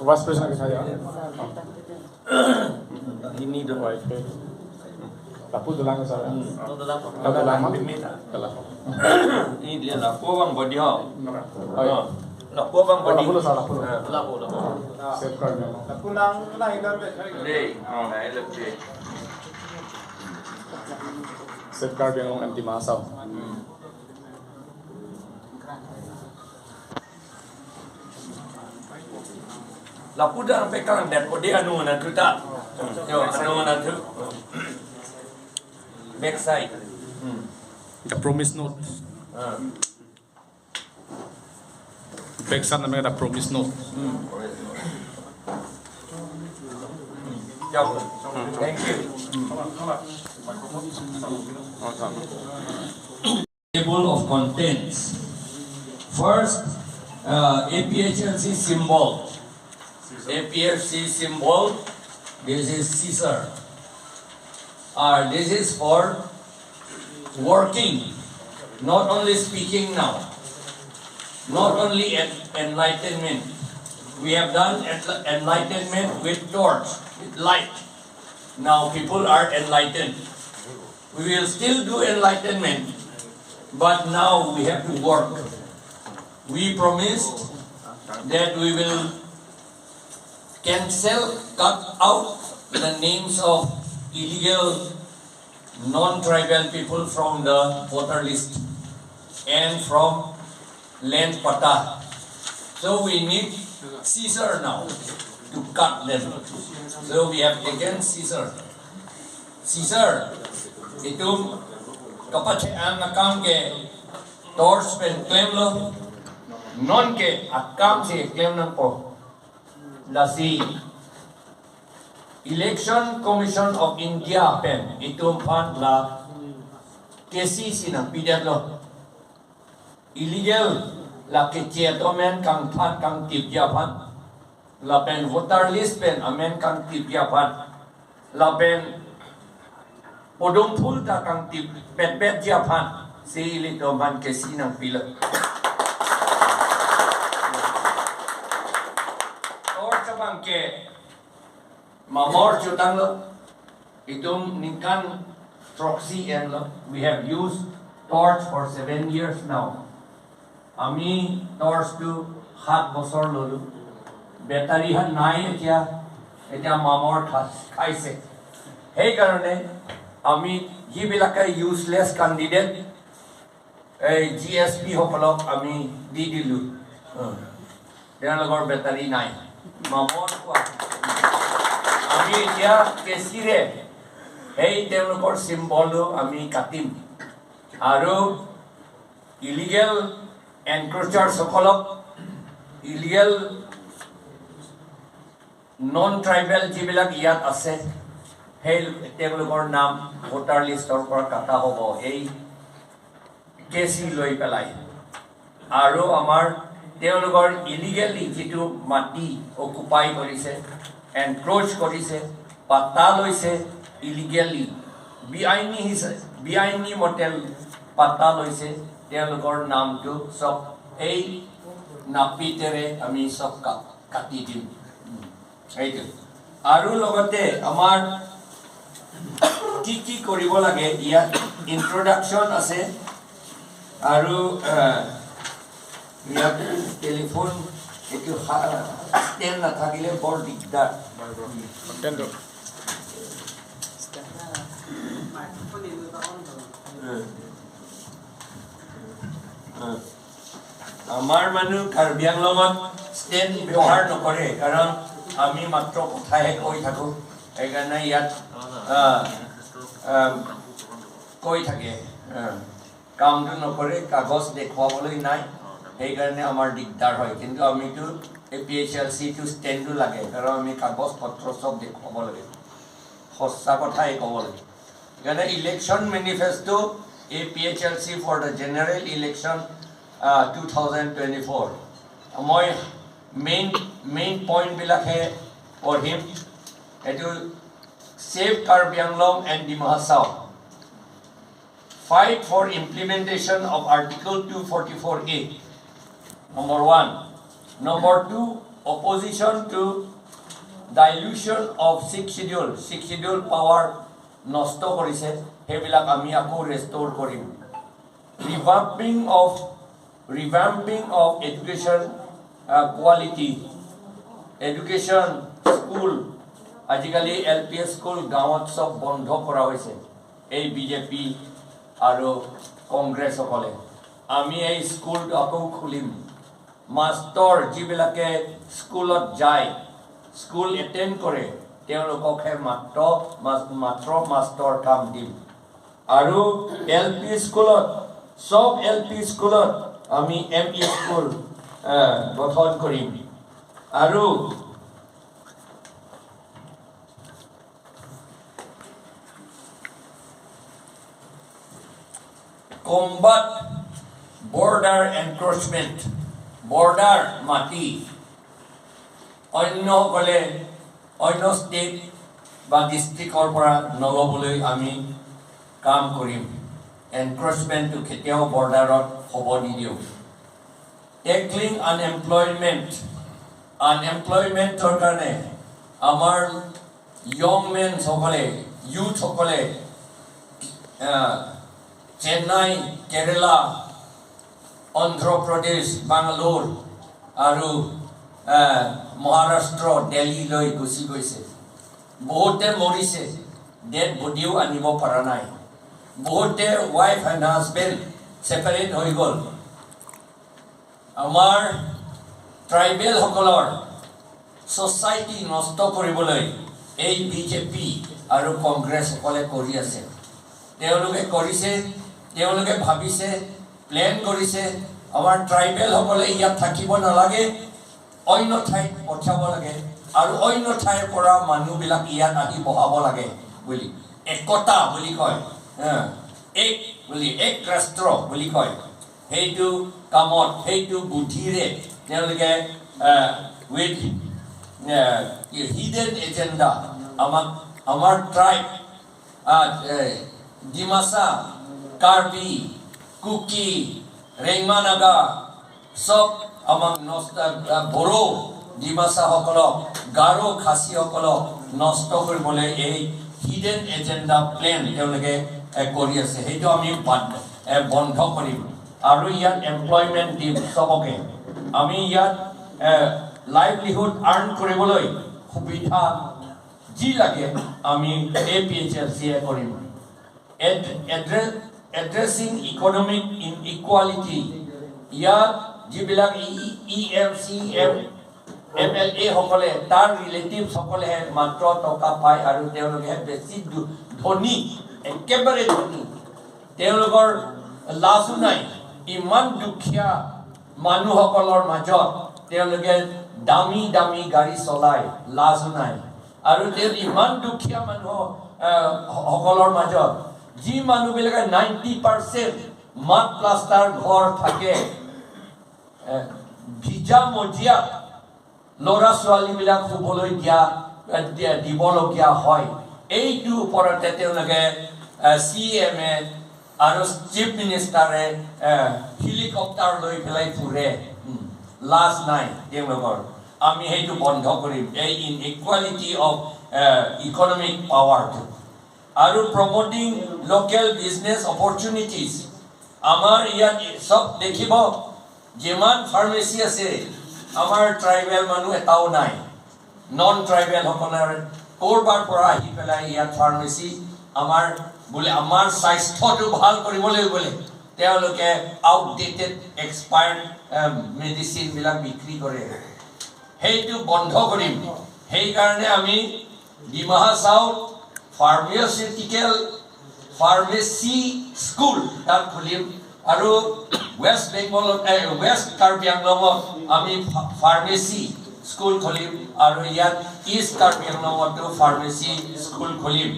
Vice President saya. Ini dong. Lapu dulang saya. Ini dia lapu bang body ho. Lapu bang body. Lapu lapu. Lapu lapu. Lapu nang nang ilam be. Dei, nang ilam je. Safeguard yang anti masal. Lapu dah sampai kang dan ode anu na tu tak. Yo anu na tu. Back side. The promise note. Back side namanya the promise note. Thank you. Table of contents. First, APHLC symbol. APFC symbol, this is Caesar. This is for working, not only speaking now, not only enlightenment. We have done enlightenment with torch, with light. Now people are enlightened. We will still do enlightenment, but now we have to work. We promised that we will cancel, cut out the names of illegal non-tribal people from the voter list and from land patta. So we need Caesar now to cut them. So we have taken Caesar. Caesar, itu kapat ang akam ke torch pen claim lo, non ke akam se claim nang po. Lasi Election Commission of India pen itu pan la KCC nang pidat lo illegal la keciat omen kang pan kang tip ya pan la pen voter list pen amen kang tip ya pan la pen podong phul ta kang tip pet pet ya pan si ilito man KC nang pila. Ke mamor chutang lo itum ningkan proxy and lo. We have used torch for 7 years now. Ami torch tu 7 বছৰ ললো, battery হান নাই, এতিয়া এতিয়া মামৰ খাইছে। সেইকাৰণে আমি যিবিলাকে ইউজলেছ কেণ্ডিডেট এই জি এছ পি সকলক আমি দি দিলোঁ, তেওঁলোকৰ বেটাৰী নাই, মামৰ খোৱা। আমি এতিয়া কেঁচিৰে সেই তেওঁলোকৰ চিম্বলো আমি কাটিম আৰু ইলিগেল এনক্ৰচাৰসকলক, ইলিগেল নন ট্ৰাইবেল যিবিলাক ইয়াত আছে সেই তেওঁলোকৰ নাম ভোটাৰ লিষ্টৰ পৰা কাটা হ'ব এই কেঁচি লৈ পেলাই। আৰু আমাৰ তেওঁলোকৰ ইলিগেলি যিটো মাটি অকুপাই কৰিছে, এনক্ৰ'চ কৰিছে, পাত্তা লৈছে ইলিগেলি, বেআইনী হিচাপে বেআইনী মতে পাত্তা লৈছে, তেওঁলোকৰ নামটো চব এই নাপিতেৰে আমি চব কাটি দিম সেইটো। আৰু লগতে আমাৰ কি কি কৰিব লাগে ইয়াত ইন্ট্ৰডাকশ্যন আছে আৰু ইয়াত টেলিফোন এইটো ষ্টেণ্ড নাথাকিলে বৰ দিগদাৰ। আমাৰ মানুহ কাৰ্বি আংলঙত ষ্টেণ্ড ব্যৱহাৰ নকৰে, কাৰণ আমি মাত্ৰ কথাহে কৈ থাকোঁ, সেইকাৰণে ইয়াত কৈ থাকে, কামটো নকৰে, কাগজ দেখুৱাবলৈ নাই, সেইকাৰণে আমাৰ দিগদাৰ হয়। কিন্তু আমিতো এ পি এইচ এল চিটো ষ্টেণ্ডো লাগে, কাৰণ আমি কাগজ পত্ৰ চব দেখুৱাব লাগে, সঁচা কথাই ক'ব লাগে। সেইকাৰণে election manifesto A P H L C for the general election 2024। মই মেইন মেইন পইণ্টবিলাকহে পঢ়িম। এইটো save Karbi Anglong and Dima Hasao, fight for implementation of Article 244A, number 1. Number 2, opposition to dilution of Sixth Schedule. Sixth Schedule power নষ্ট কৰিছে, সেইবিলাক আমি আকৌ ৰেষ্ট'ৰ কৰিম। Revamping of education quality, education school, আজিকালি L P S school গাঁৱত চব বন্ধ কৰা হৈছে এই বিজেপি আৰু কংগ্ৰেছসকলে। আমি এই স্কুলটো আকৌ খুলিম। মাষ্টৰ যিবিলাকে স্কুলত যায়, স্কুল এটেণ্ড কৰে, তেওঁলোককহে মাত্ৰ মাষ্টৰ কাম দিম। আৰু এল পি স্কুলত, চব এল পি স্কুলত আমি এম ই স্কুল গঠন কৰিম। আৰু কম্বাট বৰ্ডাৰ এনক্ৰচমেণ্ট, বৰ্ডাৰ মাটি অন্যসকলে অন্য ষ্টেট বা ডিষ্ট্ৰিক্টৰ পৰা নল'বলৈ আমি কাম কৰিম। এনক্ৰচমেণ্টটো কেতিয়াও বৰ্ডাৰত হ'ব নিদিওঁ। টেকলিং আনএমপ্লয়মেণ্ট, আনএমপ্লয়মেণ্টৰ কাৰণে আমাৰ য়ং মেনসকলে, ইউথসকলে চেন্নাই, কেৰেলা, অন্ধ্ৰপ্ৰদেশ, বাংলোৰ আৰু মহাৰাষ্ট্ৰ, দিল্লীলৈ গুচি গৈছে। বহুতে মৰিছে, ডেড বডিও আনিব পৰা নাই। বহুতে ৱাইফ এণ্ড হাজবেণ্ড ছেপাৰেট হৈ গ'ল। আমাৰ ট্ৰাইবেলসকলৰ ছ'চাইটি নষ্ট কৰিবলৈ এই বিজেপি আৰু কংগ্ৰেছসকলে কৰি আছে। তেওঁলোকে কৰিছে, তেওঁলোকে ভাবিছে, প্লেন কৰিছে আমাৰ ট্ৰাইবেলসকলে ইয়াত থাকিব নালাগে, অন্য ঠাইত পঠিয়াব লাগে আৰু অন্য ঠাইৰ পৰা মানুহবিলাক ইয়াত আহি বহাব লাগে বুলি। একতা বুলি কয়, এক বুলি, এক ৰাষ্ট্ৰ বুলি কয়। সেইটো কামত, সেইটো বুদ্ধিৰে তেওঁলোকে উইথ হিডেন এজেণ্ডা আমাক, আমাৰ ট্ৰাইব ডিমাচা, কাৰ্বি, কুকি, ৰেংমা নাগা চব আমাক নষ্ট, বড়ো ডিমাচাসকলক, গাৰো খাচীসকলক নষ্ট কৰিবলৈ এই হিডেন এজেণ্ডা প্লেন তেওঁলোকে কৰি আছে। সেইটো আমি বন্ধ কৰিম আৰু ইয়াত এমপ্লয়মেণ্ট দিম চবকে। আমি ইয়াত লাইভলিহুড আৰ্ণ কৰিবলৈ সুবিধা যি লাগে আমি এ পি এইচ এল চিয়ে কৰিম। এড্ৰেছিং ইকনমিক ইনইকুৱালিটি, ইয়াত যিবিলাক E M C M M L এসকলে তাৰ ৰিলেটিভসকলেহে মাত্ৰ টকা পায় আৰু তেওঁলোকেহে বেছি ধনী, একেবাৰে ধনী। তেওঁলোকৰ লাজো নাই। ইমান দুখীয়া মানুহসকলৰ মাজত তেওঁলোকে দামী দামী গাড়ী চলায়, লাজো নাই। আৰু তেওঁ ইমান দুখীয়া মানুহ সকলৰ মাজত যি মানুহবিলাকে 90% মাত প্লাষ্টাৰ ঘৰ থাকে, ভিজা মজিয়াত ল'ৰা ছোৱালীবিলাক শুবলৈ দিবলগীয়া হয়। এইটোৰ ওপৰতে তেওঁলোকে চি এম এ আৰু চিফ মিনিষ্টাৰে হেলিকপ্টাৰ লৈ পেলাই ফুৰে, লাজ নাই তেওঁলোকৰ। আমি সেইটো বন্ধ কৰিম, এই ইনইকুৱালিটি অফ ইকনমিক পাৱাৰটো। আৰু প্ৰমোটিং লোকেল বিজনেছ অপৰচুনিটিজ, আমাৰ ইয়াত চব দেখিব যিমান ফাৰ্মেচী আছে আমাৰ ট্ৰাইবেল মানুহ এটাও নাই। নন ট্ৰাইবেলসকলৰ ক'ৰবাৰ পৰা আহি পেলাই ইয়াত ফাৰ্মেচী আমাৰ বোলে আমাৰ স্বাস্থ্যটো ভাল কৰিবলৈ বোলে তেওঁলোকে আউটডেটেড এক্সপায়াৰ্ড মেডিচিনবিলাক বিক্ৰী কৰে। সেইটো বন্ধ কৰিম। সেইকাৰণে আমি ডিমা হাছাওত ফাৰ্মাচিউটিকেল ফাৰ্মেচী স্কুল তাত খুলিম আৰু ৱেষ্ট বেংগলত, ৱেষ্ট কাৰ্বি আংলঙত আমি ফাৰ্মেচী স্কুল খুলিম আৰু ইয়াত ইষ্ট কাৰ্বি আংলঙতো ফাৰ্মেচী স্কুল খুলিম।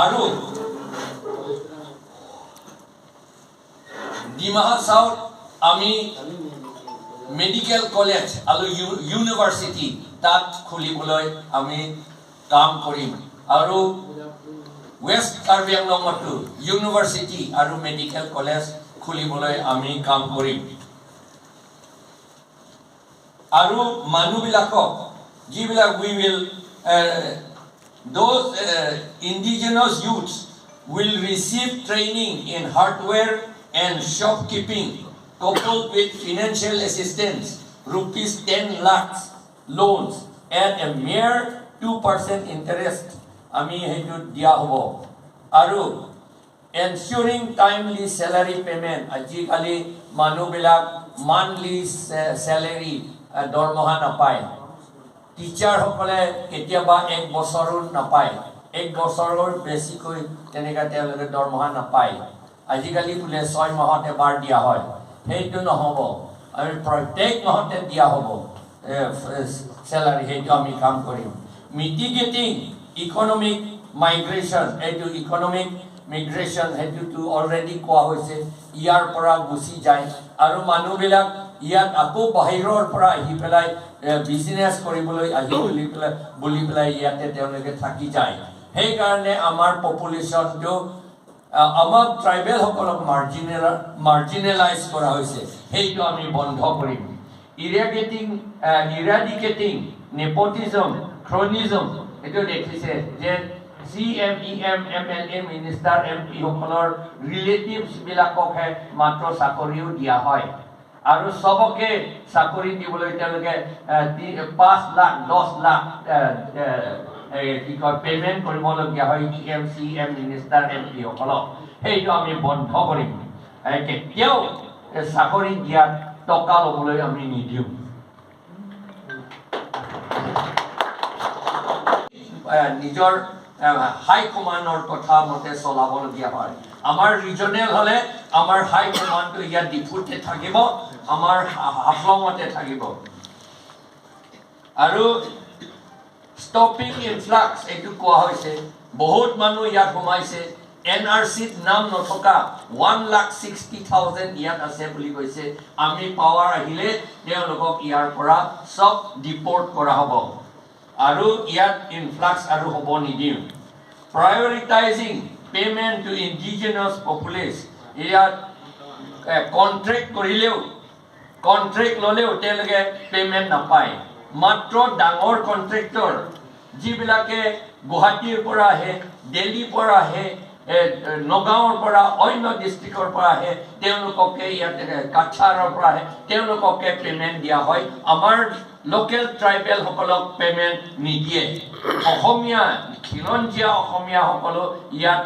আৰু ডিমা হাছাওত আমি মেডিকেল কলেজ আৰু ইউনিভাৰ্চিটি তাত খুলিবলৈ আমি কাম কৰিম। আৰু ৱেষ্ট কাৰ্বি আংলঙতো ইউনিভাৰ্চিটি আৰু মেডিকেল কলেজ খুলিবলৈ আমি কাম কৰিম। আৰু মানুহবিলাকক যিবিলাক we will those indigenous youths will receive training in hardware and shopkeeping coupled with financial assistance, rupees 10 lakhs loans at a mere 2% interest আমি সেইটো দিয়া হ'ব। আৰু ensuring timely salary payment, আজিকালি মানুহবিলাক মান্থলি চেলাৰী দৰমহা নাপায়, টিচাৰসকলে কেতিয়াবা এক বছৰো নাপায়, এক বছৰৰ বেছিকৈ তেনেকৈ তেওঁলোকে দৰমহা নাপায়। আজিকালি বোলে 6 মাহত এবাৰ দিয়া হয়, সেইটো নহ'ব, আমি প্ৰত্যেক মাহতে দিয়া হ'ব চেলাৰী, সেইটো আমি কাম কৰিম। মিটিগেটিং ইকনমিক মাইগ্ৰেশ্যন, এইটো ইকনমিক মিগ্ৰেশ্যন সেইটোতো অলৰেডি কোৱা হৈছে, ইয়াৰ পৰা গুচি যায় আৰু মানুহবিলাক ইয়াত আকৌ বাহিৰৰ পৰা আহি পেলাই বিজনেছ কৰিবলৈ আহি বুলি পেলাই ইয়াতে তেওঁলোকে থাকি যায়। সেইকাৰণে আমাৰ পপুলেশ্যনটো আমাক ট্ৰাইবেলসকলক মাৰ্জিনেলাইজ কৰা হৈছে, সেইটো আমি বন্ধ কৰিম। ইৰাডিকেটিং নেপটিজম, ক্ৰনিজম, এইটো দেখিছে যে C M, E M, M L A, minister, M পিসকলৰ ৰিলেটিভছবিলাককহে মাত্ৰ চাকৰিও দিয়া হয় আৰু চবকে চাকৰি দিবলৈ তেওঁলোকে 5 লাখ 10 লাখ কি কয় পে'মেণ্ট কৰিবলগীয়া হয় E M, C M, minister, M পিসকলক, সেইটো আমি বন্ধ কৰিম। কেতিয়াও চাকৰি দিয়াত টকা ল'বলৈ আমি নিদিওঁ। নিজৰ হাইকমাণ্ডৰ কথা মতে চলাবলগীয়া হয়। আমাৰ ৰিজনেল হ'লে আমাৰ হাইকমাণ্ডটো ইয়াত ডিফুতে থাকিব, আমাৰ হাফলঙতে থাকিব। আৰু ষ্টপিং ইনফ্লাক্স এইটো কোৱা হৈছে, বহুত মানুহ ইয়াত সোমাইছে, এন আৰ চিত নাম নথকা 1,60,000 ইয়াত আছে বুলি কৈছে। আমি পাৱাৰ আহিলে তেওঁলোকক ইয়াৰ পৰা চব ডিপৰ্ট কৰা হ'ব আৰু ইয়াত ইনফ্লাক্স আৰু হ'ব নিদিওঁ। Prioritising payment to indigenous populace, ইয়াত কণ্ট্ৰেক্ট কৰিলেও কণ্ট্ৰেক্ট ল'লেও তেওঁলোকে পে'মেণ্ট নাপায়। মাত্ৰ ডাঙৰ কণ্ট্ৰেক্টৰ যিবিলাকে গুৱাহাটীৰ পৰা আহে, দিল্লীৰ পৰা আহে, নগাঁৱৰ পৰা, অন্য ডিষ্ট্ৰিক্টৰ পৰা আহে, তেওঁলোককে ইয়াত কাছাৰৰ পৰা আহে, তেওঁলোককে পে'মেণ্ট দিয়া হয়। আমাৰ লোকেল ট্ৰাইবেলসকলক পে'মেণ্ট নিদিয়ে। অসমীয়া খিলঞ্জীয়া অসমীয়াসকলো ইয়াত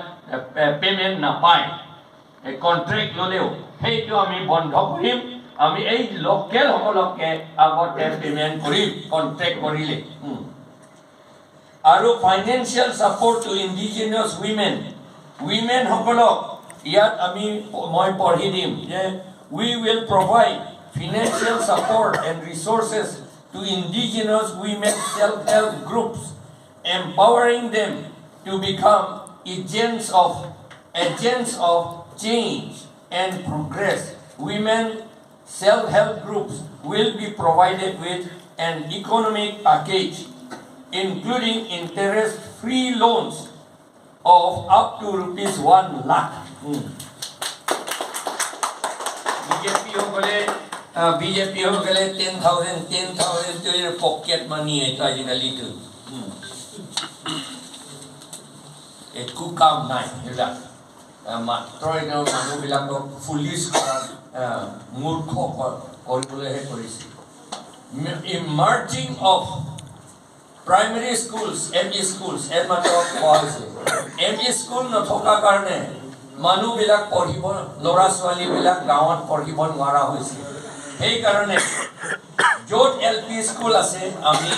পে'মেণ্ট নাপায় কণ্ট্ৰেক্ট ল'লেও, সেইটো আমি বন্ধ কৰিম। আমি এই লোকেলসকলকে আগতে পে'মেণ্ট কৰিম কণ্ট্ৰেক্ট কৰিলে। আৰু financial support to indigenous women, উইমেনসকলক ইয়াত আমি মই পঢ়ি দিম যে we will provide financial support and resources to indigenous women self help groups, empowering them to become agents of change and progress. Women self-help groups will be provided with an economic package including interest-free loans of up to rupees 1 lakh. BJP hokale 10,000 to your pocket money এইটো আজিকালিতো একো কাম নাই সেইবিলাক, মাত্ৰ এতিয়া মানুহবিলাকক police কৰা মূৰ্খ কৰিবলৈহে কৰিছে। Merging of primary schools, M E schools, এইমাত্ৰ কোৱা হৈছে। এম ই স্কুল নথকাৰ কাৰণে মানুহবিলাক পঢ়িব, ল'ৰা ছোৱালীবিলাক গাঁৱত পঢ়িব নোৱাৰা হৈছে। সেইকাৰণে য'ত এল পি স্কুল আছে আমি